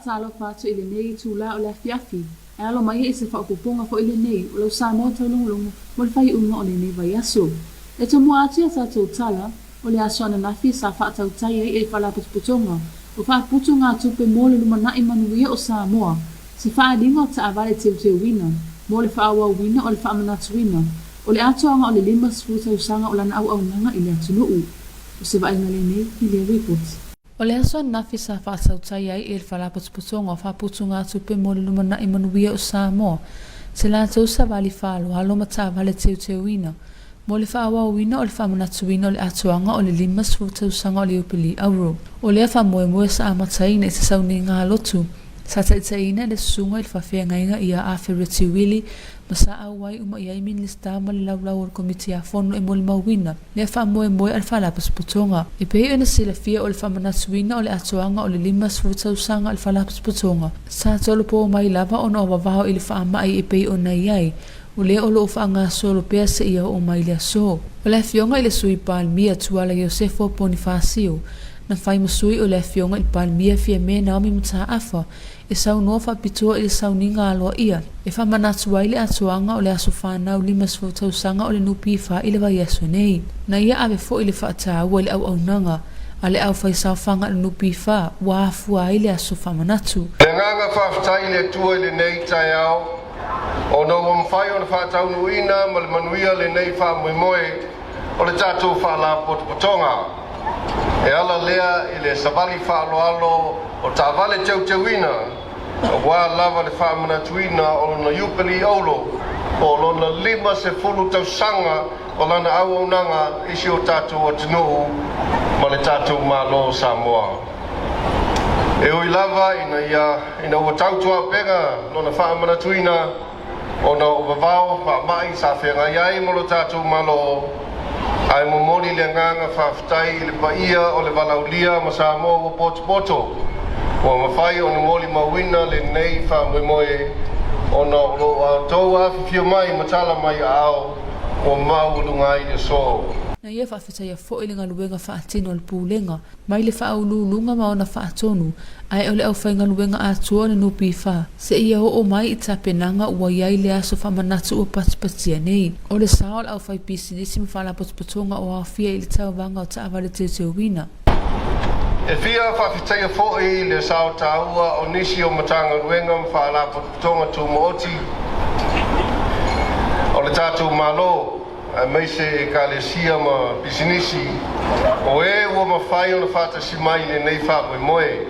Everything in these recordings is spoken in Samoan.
faatalofa atu i lenei itula o le afiafi, e alo mai ai i se faaopoopoga foi lenei o lau Samoa Taulogologo mo le faaiuga o lenei vaiaso. E tomua atu i a tatou tala, o le aso ananafi sa faatautai ai e le Faalapotopotoga o Faaputugatupe mo le Lumanai Manuia o Samoa se faaaliga o taavale teuteuina mo le faaauauina o le faamanatuina o le atoaga o le 50 tausaga o lana auaunaga i le atunuu. O se vaaiga lenei i lea ripoti. O le aso ananafi sa faatautai ai e le Faalapotopotoga o Faaputugatupe mo le Lumanai Manuia o Samoa se latou savali faaaloalo ma taavale teuteuina mo le faaauauina o le faamanatuina o le atoaga o le 50 tausaga o le Iupeli Auro. O lea faamoemoe sa amataina i se sauniga lotu sa taitaiina e le susuga i le faafeagaiga ia Afe Ritchie Willie ma sa auai uma i ai Minisita ma le laulau o le Komiti a Fono e molimauina lea faamoemoe a le Faalapotopotoga. E pei ona silafia o le faamanatuina o le atoaga o le 50 tausaga a le Faalapotopotoga sa tolopo mai lava ona o vavao i le faamai e pei ona i ai o lea o lo o faagasolo pea seia oo mai le aso. O le Afioga i le Sui Palemia Tuala Iosefo Ponifasio na fai ma sui o le Afioga i le Palemia Fiame Naomi Mataafa e saunoa faapitoa i le sauniga aloaia e faamanatu ai le atoaga o le aso fanau 50 tausaga o le NPF i le vaiaso nei. Na ia ave foi le faataua i le auaunaga a le aufaisaofaga a le NPF ua afua ai le aso faamanatu. Le agaga faafetai i le Atua i lenei taeao ona ua mafai ona faataunuuina ma le manuia lenei faamoemoe o le tatou Faalapotopotoga. E ala lea i le savali faaaloalo o taavale teuteuina aua lava le faamanatuina o lona Iupeli Auro po o lona 50 tausaga o lana auaunaga i si o tatou atunuu ma le tatou Malo o Samoa. E ui lava ina ia ina ua tautuaupega lona faamanatuina ona o vavao faamai sa feagai ai ma lo tatou Malo, ae momoli le agaga faafetai i le paia o le valaaulia ma Samoa ua potopoto, ua mafai ona molimauina lenei faamoemoe ona o lo outou afifio mai ma tala mai aao ua maualuga ai le aso. Na ia faafetaia foi le galuega faatino a le Pulega mai le faauluuluga ma ona faatonu, ae o le aufaigaluega atoa o le NPF, seia oo mai i tapenaga ua i ai le aso faamanatu ua patipatia nei. O le sao o le aufaipisinisi ma faalapotopotoga o aofia i le tauvaga o taavale teuteuina. E fia faafetaia foi le sao taua o nisi o Matagaluega ma Faalapotopotoga Tumaoti o le tatou Malo, aemaise Ekalesia ma pisinisi, o e ua mafai ona faatasi mai i lenei faamoemoe.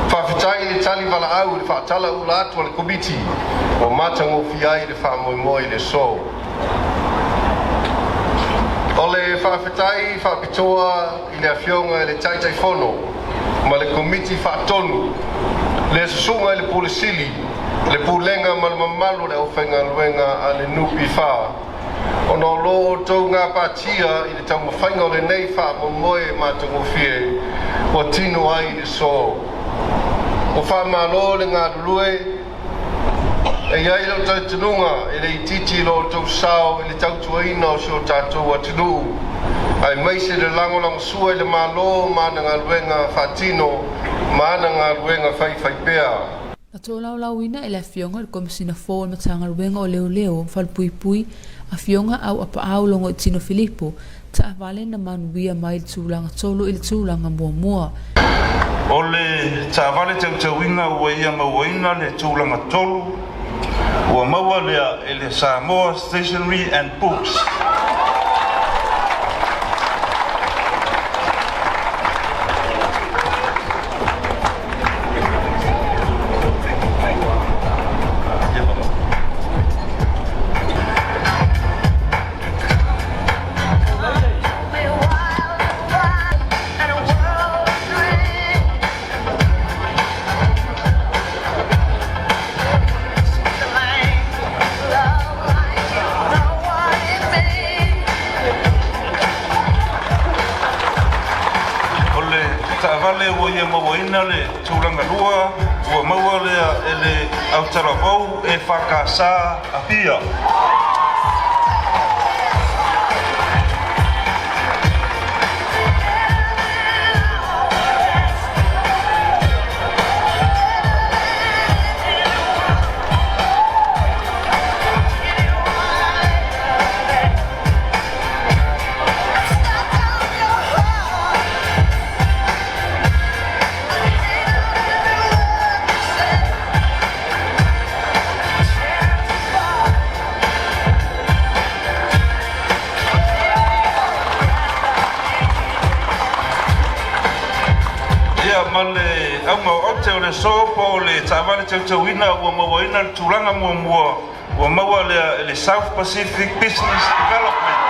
Faafetai i le tali valaau i le faatalaula atu a le Komiti ua matagofie ai le faamoemoe i le aso. O le faafetai faapitoa i le Afioga i le Taitaifono ma le Komiti Faatonu, le Susuga i le Pule Sili, le Pulega ma le mamalu o le aufaigaluega a le NPF, ona o lo outou gapatia i le taumafaiga o lenei faamoemoe matagofie ua tino ai le aso. Ua faamalo le galulue. E i ai lou talitonuga e le itiiti lo outou sao i le tautuaina o si o tatou atunuu, aemaise le lagolagosua i le Malo ma ana galuega faatino ma ana galuega faifaipea. Na tolaulaauina e le Afioga i le Komesina Fou o le Matagaluega o Leoleo ma Falepuipui, Afioga Auapaau Logoitino Filipo, taavale na manuia mai le tulaga tolu i le tulaga muamua. O le taavale teuteuina ua ia mauaina le tulaga tolu, ua maua lea e le Samoa Stationery and Books. O le taavale ua ia mauaina le tulaga lua, ua maua lea e le autalavou EFKS Apia. ma le auga o aute o le aso po o le taavale teuteuina ua mauaina le tulaga muamua ua maua lea e le South Pacific Business Development.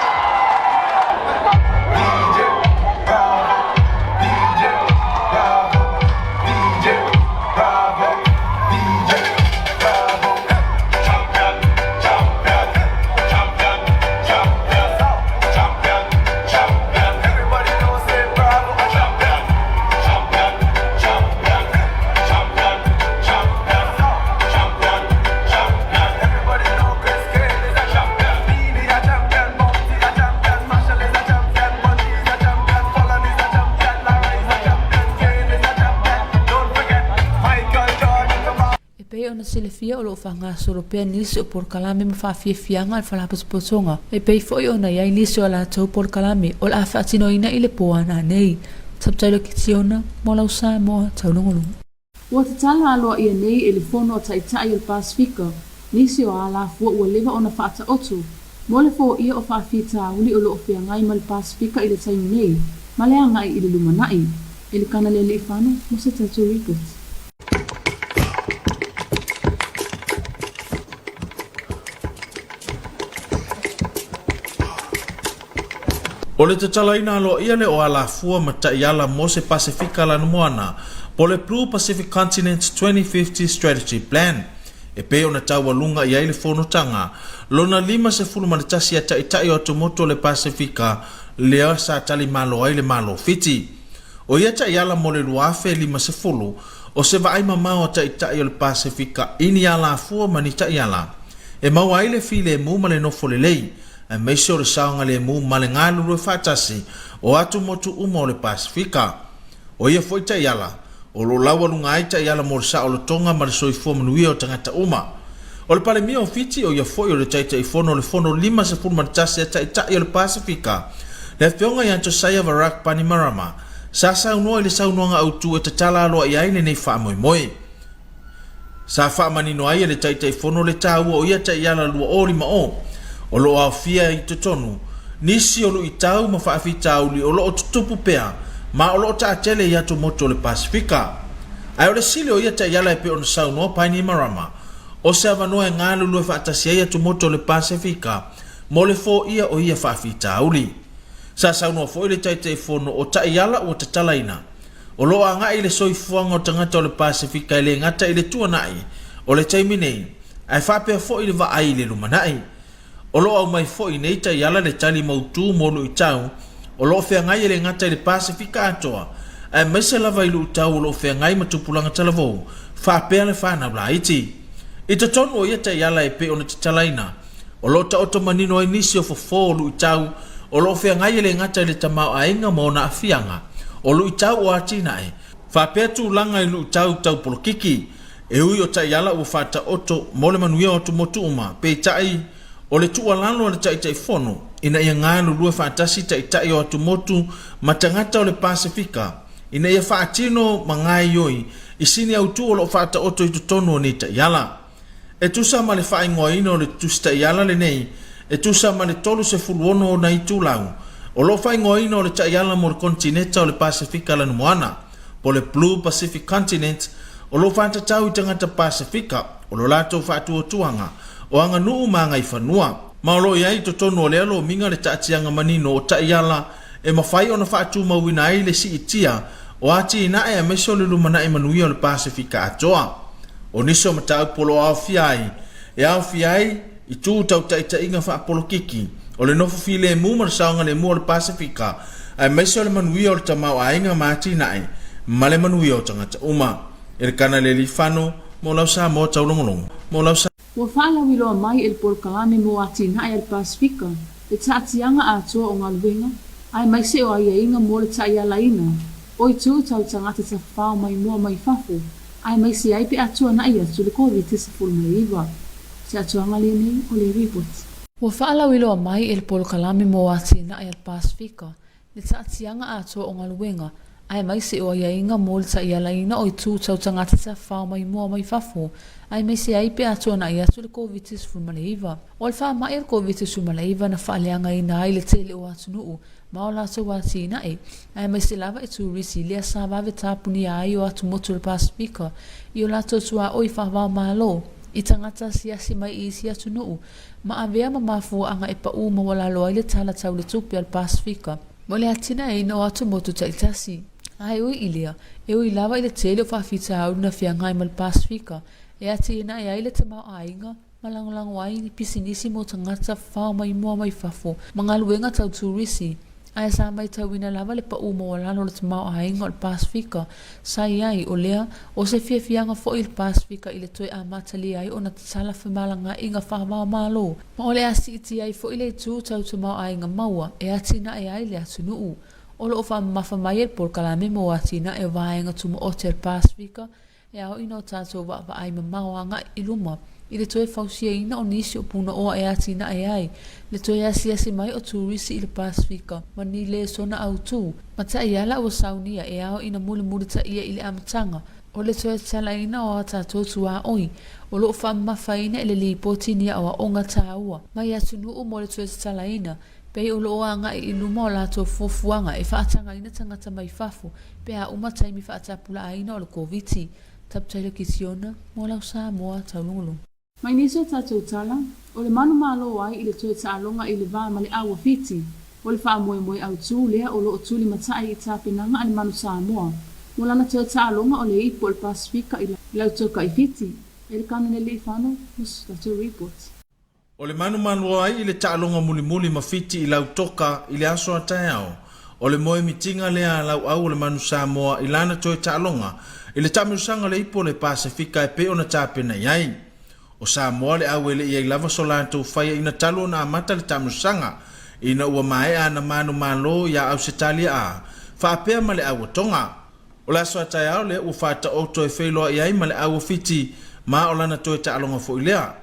E pei ona silafia o lo o faagasolo pea nisi o polokalame ma faafiafiaga a le Faalapotopotoga, e pei foi ona i ai nisi o a latou polokalame o le a faatinoina i le po a nanei. Subtitle Kitiona, mo lau Samoa taulogologo. Ua tatala aloaia nei e le Fono a Taitai o le Pasefika nisi o alafua ua leva ona faataoto mo le foia o faafitauli o lo o feagai ma le Pasefika i le taimi nei ma le agai i le lumanai. Elikana Lealiifano mo se tatou ripoti. O le tatalaina aloaia lea o alafua ma taiala mo se Pasefika Lanumoana po o le Blue Pacific Continent 2050 Strategy Plan e pei ona taualuga i ai le fonotaga lona 51 a Taitai o Atumotu o le Pasefika lea sa talimalo ai le Malo o Fiti. O ia taiala mo le 2050, o se vaai mamao a Taitai o le Pasefika i ni alafua ma ni taiala e maua ai le filemu ma le nofo lelei, aemaise o le saogalemu ma le galulue faatasi o atumotu uma o le Pasefika. O ia foi taiala, o lo o laualuga ai taiala mo le saolotoga ma le soifua manuia o tagata uma. O le Palemia o Fiti, o ia foi o le Taitaifono o le Fono 51 a Taitai o le Pasefika, le Afioga ia Josiah Varak Bainimarama, sa saunoa i le saunoaga autu e tatala aloaia ai lenei faamoemoe. Sa faamanino ai e le Taitaifono le taua o ia taiala 2050 o lo o aofia i totonu nisi o luitau ma faafitauli o lo o tutupu pea ma o lo o taatele i atumotu o le Pasefika. Ae o le sili o ia taiala e pei ona saunoa Bainimarama, o se avanoa e galulue faatasi ai atumotu o le Pasefika mo le foia o ia faafitauli. Sa saunoa foi le Taitaifono o taiala ua tatalaina O lo o agai le soifuaga o tagata o le Pasefika e le gata i le tuanai o le taimi nei, ae faapea foi le vaai i le lumanai. O lo o aumai foi nei taiala le tali mautu mo luitau o lo o feagai e le gata i le Pasefika atoa, aemaise lava i luitau o lo o feagai ma tupulaga talavou faapea le fanau laiti. I totonu o ia taiala e pei ona tatalaina, O lo o taoto manino ai nisi o fofo o luitau o lo o feagai e le gata i le tamaoaiga ma ona aafiaga o luitau o atinae, faapea tulaga i luitau tau polokiki, e ui o taiala ua faataoto mo le manuia o atumotu uma, peitai, o le tuualalo a le Taitaifono ina ia galulue faatasi taitai o atumotu ma tagata o le Pasefika ina ia faatino ma gaoioi i sini autu o lo o faataoto i totonu o nei taiala. E tusa ma le faaigoaina o le Tusi Taiala lenei, e tusa ma le 36 ona itulau, o lo o faaigoaina o le Taiala mo le Konitineta o le Pasefika Lanumoana, po o le Blue Pacific Continent, o lo o faatatau i tagata Pasefika o lo latou faatuatuaga o aganuu ma agaifanua, ma o lo o i ai i totonu o lea lomiga le taatiaga manino o taiala e mafai ona faatumauina ai le siitia o atinae aemaise o le lumanai manuia o le Pasefika atoa. O nisi o mataupu o lo o aofia ai, e aofia ai i tu tau taitaiga faapolokiki, o le nofo filemu ma le saogalemu o le Pasefika, aemaise o le manuia o le tamaoaiga ma atinae, ma le manuia o tagata uma. Elikana Lealiifano, mo lau Samoa taulogologo, mo lau. Ua faalauiloa mai e le polokalame mo atinae a le Pasefika le taatiaga atoa o galuega aemaise o aiaiga mo le taialaina o itu tau tagata tafafao maimoa mai fafo aemaise ai pe a tuanai atu le Koviti-19. Se atoaga lenei o le ripoti. Ua faalauiloa mai e le polokalame mo atinae a le Pasefika le taatiaga atoa o galuega. aemaise o aiaiga mo le taialaina o itu tau tagata tafao mai mua mai fafo, aemaise ai pe a tuanai atu le Koviti-19. O le faamai o le Koviti-19 na faaleagaina ai le tele o atunuu ma o latou atinae, aemaise lava i turisi lea sa vave tapunia ai o atumotu o le Pasefika i o latou tuaoi faava-o-Malo i tagata asiasi mai i isi atunuu ma avea ma mafuaaga e paʻū maualalo ai le tala tau le tupe a le Pasefika mo le atinaeina o atumotu taitasi. A e ui i lea, e ui lava i le tele o faafitauli na feagai ma le Pasefika e atinae ai le tamaoaiga ma lagolago ai ni pisinisi mo tagata fao mai mua mai fafo ma galuega tau turisi, ae sa maitauina lava le paʻū maualalo o le tamaoaiga o le Pasefika sa i ai, o lea, o se fiafiaga foi i le Pasefika i le toe amatalia ai ona tatala femalagaaiga faavaomalo, ma o le a siitia ai foi le itu tau tamaoaiga maua e atinae ai le atunuu. O lo o faamamafa mai e le polokalame mo atinae o vaega tumaoti a le Pasefika E ao ina o tatou vaavaai mamao agai i luma i le toe fausiaina o nisi o punaoa e atinae ai le toe asiasi mai o turisi i le Pasefika ma ni lesona autū ma taiala ua saunia e ao ina mulimulitaia i le amataga o le toe tatalaina o a tatou tuaoi o lo o faamamafaina i le lipoti ni aoaoga taua mai atunuu mo le toe tatalaina pei o lo o agai i luma o latou fuafuaga e faatagaina tagata mai fafo pe a uma taimi faatapulaaina o le Koviti. Taputaila Kitiona, mo lau Samoa taulogologo. Mai nisi o tatou tala, o le manumalo ai i le toe taaloga i le va ma le au a Fiti, o le faamoemoe autū lea o lo o tulimatai i tapenaga a le Manu Samoa mo lana toe taaloga o le Ipu o le Pasefika i Lautoka i Fiti, e le Kananeliifano mo se tatou report. O le manumanu ai i le taaloga mulimuli ma Fiti i Lautoka i le aso a taeao, o le moemitiga lea a lauau o le Manu Samoa i lana toe taaloga i le taamilosaga o le Ipu o le Pasefika e pei ona tapena i ai. O Samoa le au e le i ai lava so latou faiaina talu ona amata le taamilosaga ina ua maea ana manumalo iā Ausetalia a faapea ma le au a Tonga. O le aso a taeao lea ua faataoto e feiloai ai ma le au o Fiti ma o lana toe taaloga foi lea.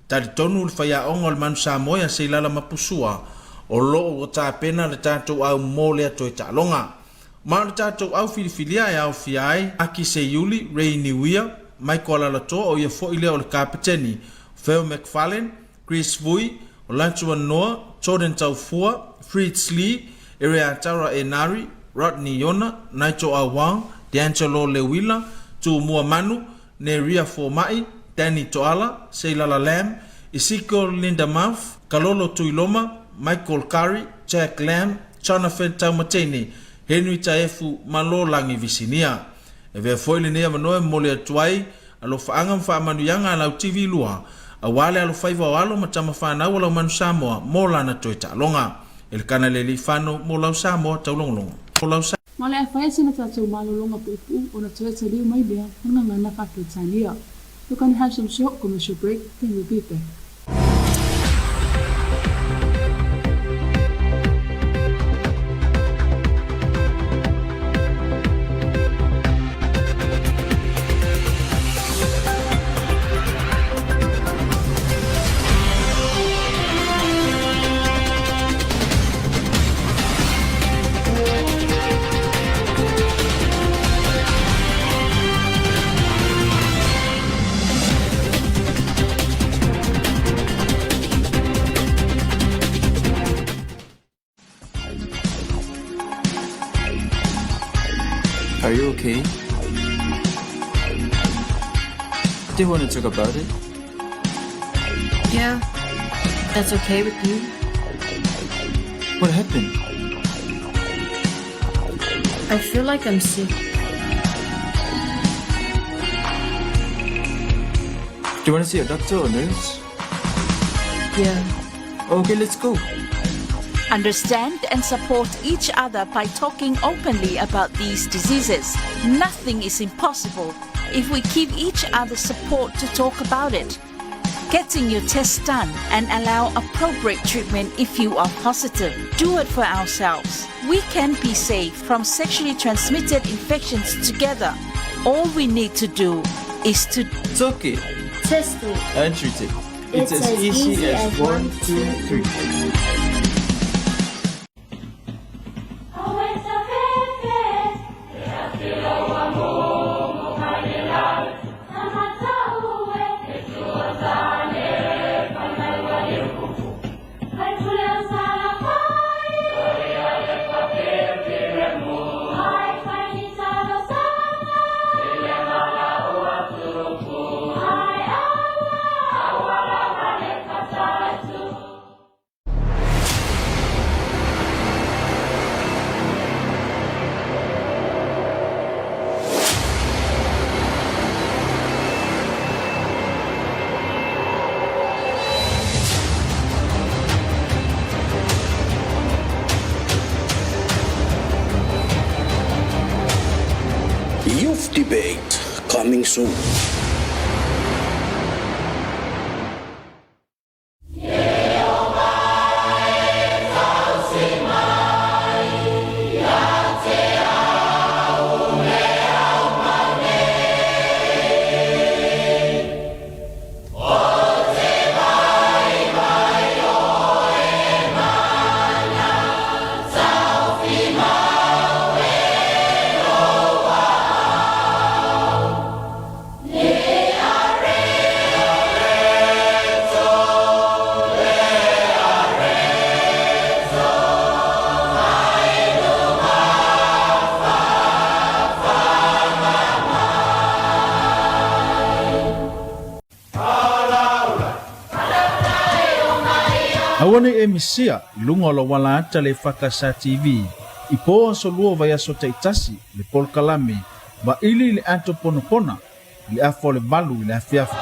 Talitonu le faiaoga o le Manu Samoa ia Seilala Mapusua, o lo o ua tapena le tatou au mo lea toe taaloga. Ma o le tatou au filifilia e aofia ai Aki Seiuli, Ray Niuia, Michael Alaalatoa o ia foi lea o le Kapeteni, Phil McFarlane, Chris Vui, Olajuwon Noa, Jordan Taufua, Fritz Lee, Ereatara Enari, Rodney Iona, Nigel Awang, D'Angelo Leuila, Tumua Manu, Neria Foma'i, Danny Toala, Seilala Lam, Ezekiel Lindamouth, Kalolo Tuiloma, Michael Curry, Jack Lam, Jonathan Taumateine, Henry Taefu ma Lōlagi Visinia. E avea foi lenei avanoa e momoli atu ai alofaaga ma faamanuiaga a lau TV 2 aua le alofaiva o alo ma tama fanau a lau manu Samoa mo lana toe taaloga. Elekana Lealiifano mo lau Samoa taulogologo. Mo lau. Ma o le a fai sina tatou malologa puupuu ona toe taliu mai lea ma le gagana faa-Peretania. We're gonna have some short commercial break, then we'll be back. Are you okay? Do you want to talk about it? Yeah, that's okay with you. What happened? I feel like I'm sick. Do you want to see a doctor or nurse? Yeah. Okay, let's go. Understand and support each other by talking openly about these diseases. Nothing is impossible if we give each other support to talk about it. Getting your test done and allow appropriate treatment if you are positive. Do it for ourselves. We can be safe from sexually transmitted infections together. All we need to do is to Talk it Test it. and treat it. It's, as, easy, as 1, 2, 3. Debate coming soon. Aua nei e misia i luga o lou ala ata le EFKS TV i po aso lua o vaiaso taitasi le polokalame Vaili i le Ato Ponapona i le afa o le 8 i le afiafi.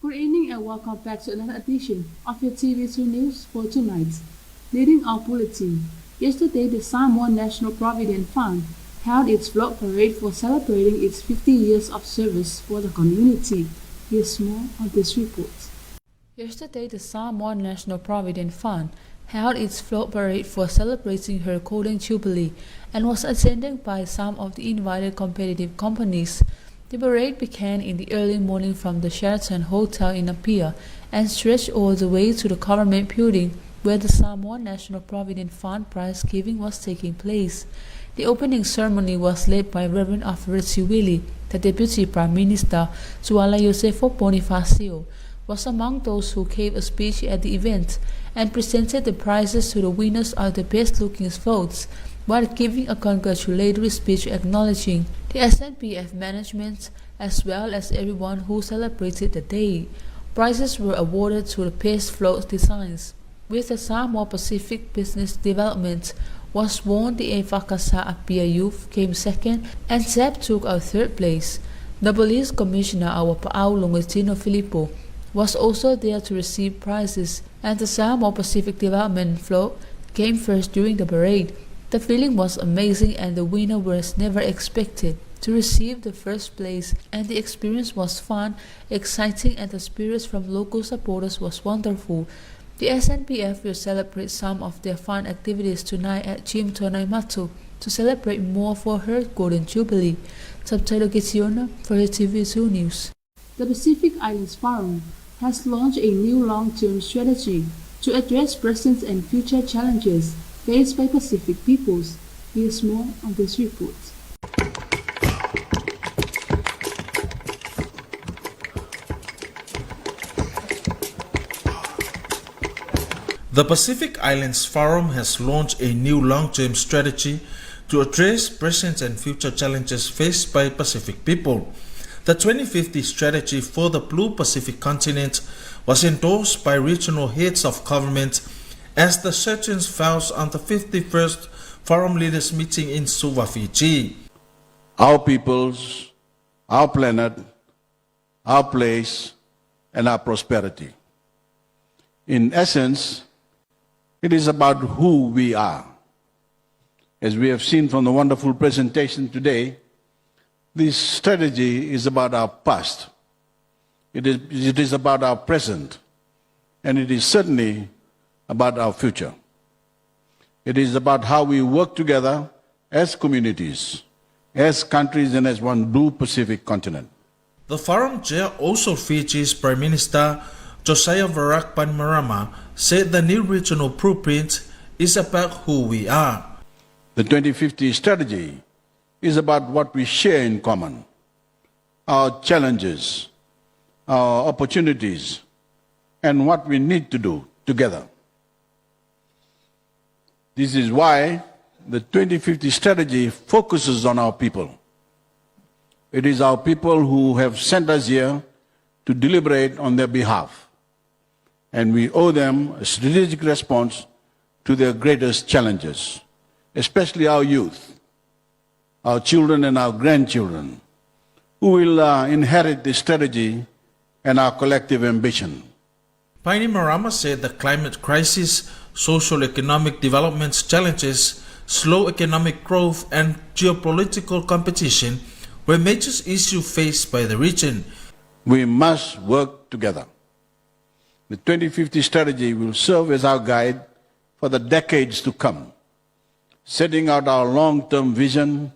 Good evening and welcome back to another edition of your TV2 News for tonight. Leading our bulletin, yesterday the Samoa National Provident Fund held its float parade for celebrating its 50 years of service for the community. Here's more on this report. Yesterday, the Samoa National Provident Fund held its float parade for celebrating her golden jubilee and was attended by some of the invited competitive companies. The parade began in the early morning from the Sheraton Hotel in Apia and stretched all the way to the government building where the Samoa National Provident Fund prize giving was taking place. The opening ceremony was led by Reverend Afereti Willie, the Deputy Prime Minister, Tuala Iosefo Ponifasio, was among those who gave a speech at the event and presented the prizes to the winners of the best-looking floats, while giving a congratulatory speech acknowledging the SNPF management as well as everyone who celebrated the day. Prizes were awarded to the best float designs. With the Samoa Pacific Business Development was won the EFKS Apia Youth came second and SEP took out third place. The police commissioner Auapaau Logoitino Filipo was also there to receive prizes and the Samoa Pacific Development float came first during the parade. The feeling was amazing and the winner was never expected to receive the first place and the experience was fun, exciting and the spirits from local supporters was wonderful. The SNPF will celebrate some of their fun activities tonight at Gym Tuanaimato to celebrate more for her Golden Jubilee. Subtitle Gitiona for the TV2 News. The Pacific Islands Forum has launched a new long-term strategy to address present and future challenges faced by Pacific peoples. Here's more on this report. The Pacific Islands Forum has launched a new long-term strategy to address present and future challenges faced by Pacific people. The 2050 strategy for the Blue Pacific continent was endorsed by regional heads of government as the sessions falls on the 51st Forum Leaders Meeting in Suva, Fiji. Our peoples, our planet, our place, and our prosperity. In essence, it is about who we are. As we have seen from the wonderful presentation today, this strategy is about our past. It is, it is about our present, and it is certainly about our future. It is about how we work together as communities, as countries, and as one blue Pacific continent. The forum chair, also Fiji's Prime Minister Josiah Varak Bainimarama, said the new regional blueprint is about who we are. The 2050 strategy is about what we share in common, our challenges, our opportunities, and what we need to do together. This is why the 2050 strategy focuses on our people. It is our people who have sent us here to deliberate on their behalf, and we owe them a strategic response to their greatest challenges, especially our youth, our children and our grandchildren, who will inherit this strategy and our collective ambition. Bainimarama said the climate crisis, social economic development challenges, slow economic growth and geopolitical competition were major issues faced by the region. We must work together. The 2050 strategy will serve as our guide for the decades to come, setting out our long-term vision,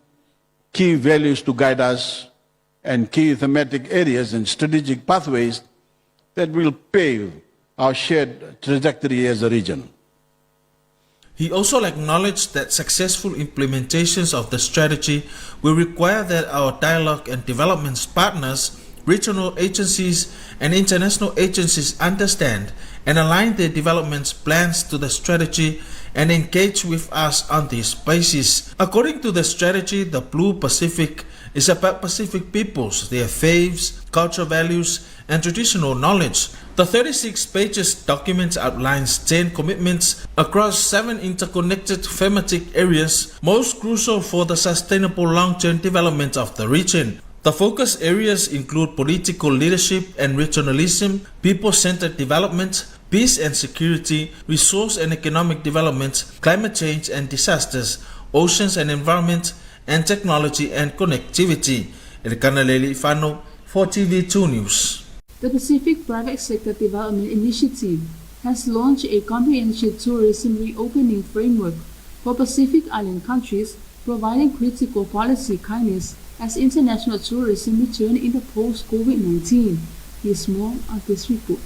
key values to guide us, and key thematic areas and strategic pathways that will pave our shared trajectory as a region. He also acknowledged that successful implementations of the strategy will require that our dialogue and development partners, regional agencies, and international agencies understand and align their development plans to the strategy and engage with us on this basis. According to the strategy, the Blue Pacific is about Pacific peoples, their faiths, cultural values, and traditional knowledge. The 36 pages document outlines 10 commitments across 7 interconnected thematic areas most crucial for the sustainable long-term development of the region. The focus areas include political leadership and regionalism, people-centered development, peace and security, resource and economic development, climate change and disasters, oceans and environment, and technology and connectivity. Elikana Lealiifano for TV2 News. The Pacific Private Sector Development Initiative has launched a comprehensive tourism reopening framework for Pacific Island countries, providing critical policy guidance as international tourism return in the post-COVID-19. Here's more on this report.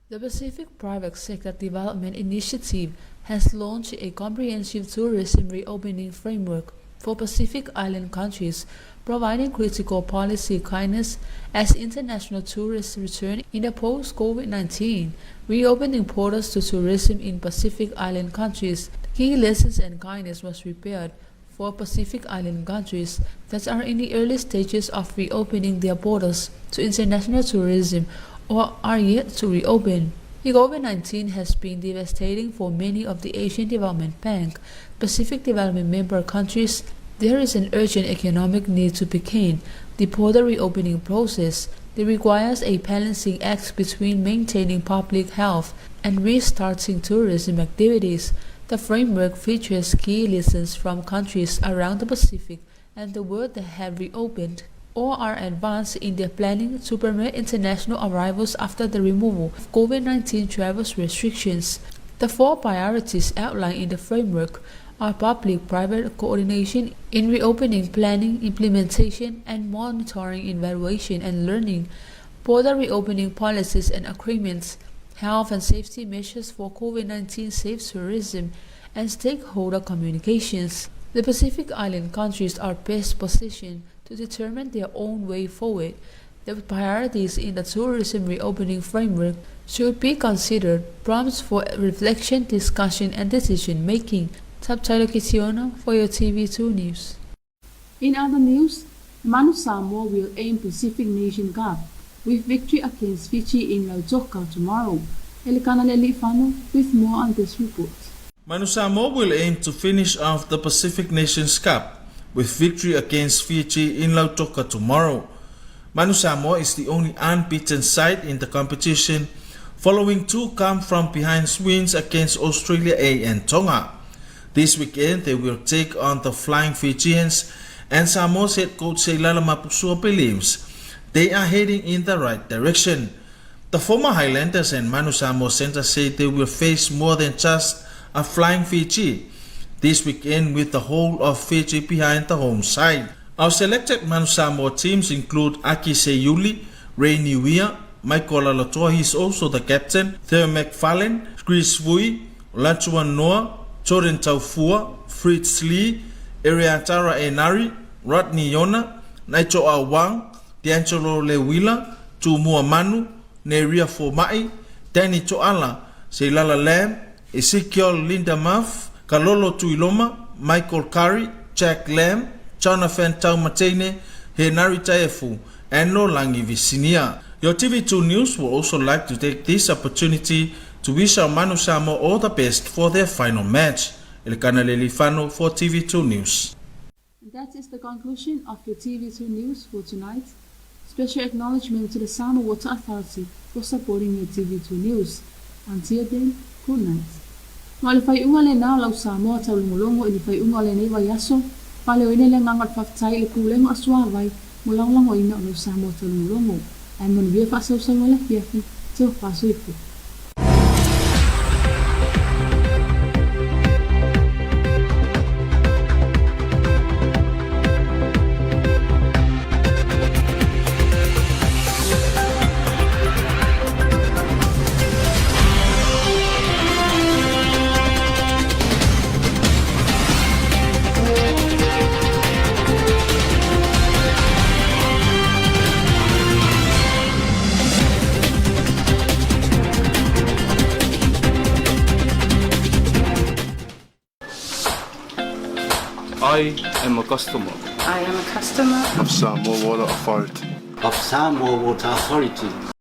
The Pacific Private Sector Development Initiative has launched a comprehensive tourism reopening framework for Pacific Island countries, providing critical policy guidance as international tourists return in the post-COVID-19, reopening portals to tourism in Pacific Island countries. Key lessons and guidance was prepared for Pacific Island countries that are in the early stages of reopening their borders to international tourism or are yet to reopen. The COVID-19 has been devastating for many of the Asian Development Bank, Pacific Development member countries. There is an urgent economic need to begin the border reopening process that requires a balancing act between maintaining public health and restarting tourism activities. The framework features key lessons from countries around the Pacific and the world that have reopened or are advanced in their planning to permit international arrivals after the removal of COVID-19 travel restrictions. The four priorities outlined in the framework are public-private coordination in reopening planning, implementation, and monitoring, evaluation and learning, border reopening policies and agreements, health and safety measures for COVID-19 safe tourism, and stakeholder communications. The Pacific Island countries are best positioned to determine their own way forward. The priorities in the tourism reopening framework should be considered prompts for reflection, discussion, and decision making. Subtitle Kitiona for your TV2 News. In other news, Manu Samoa will aim Pacific Nation Cup with victory against Fiji in Lautoka tomorrow. Elikana Lealiifano with more on this report. Manu Samoa will aim to finish off the Pacific Nations Cup with victory against Fiji in Lautoka tomorrow. Manu Samoa is the only unbeaten side in the competition, following two come-from-behind wins against Australia A and Tonga. This weekend, they will take on the Flying Fijians, and Samoa's head coach Seilala Mapusua believes they are heading in the right direction. The former Highlanders and Manu Samoa Center say they will face more than just a Flying Fiji this weekend, with the whole of Fiji behind the home side. Our selected Manu Samoa teams include Aki Seiuli, Ray Niuia, Michael Alaalatoa, he is also the captain, Theo McFarlane, Chris Vui, Latuan Noa, Jordan Taufua, Fritz Lee, Ereatara Enari, Rodney Yona, Naito Awang, D'Angelo Lewila, Tumua Manu, Neria Fomai, Danny Toala, Seilala Lam, Ezekiel Linda Muff, Kalolo Tuiloma, Michael Curry, Jack Lam, Jonathan Taumateine, Henari Taefu, and Lolangi Visinia. Your TV2 News will also like to take this opportunity to wish our Manu Samoa all the best for their final match. Elikana Lelifano for TV2 News. And that is the conclusion of your TV2 News for tonight. Special acknowledgement to the Samoa Water Authority for supporting your TV2 News. Until then, good night. Ma o le faaiuga lena o lau Samoa taulogologo i le faaiuga o lenei vaiaso, faaleoina le agaga o le faafetai i le Pulega o Suavai mo lagolagoina o lau Samoa taulogologo. Ae manuia faasausauga o le afiafi, tofa soifua. I am a customer. I am a customer of Samoa Water Authority. Of Samoa Water Authority.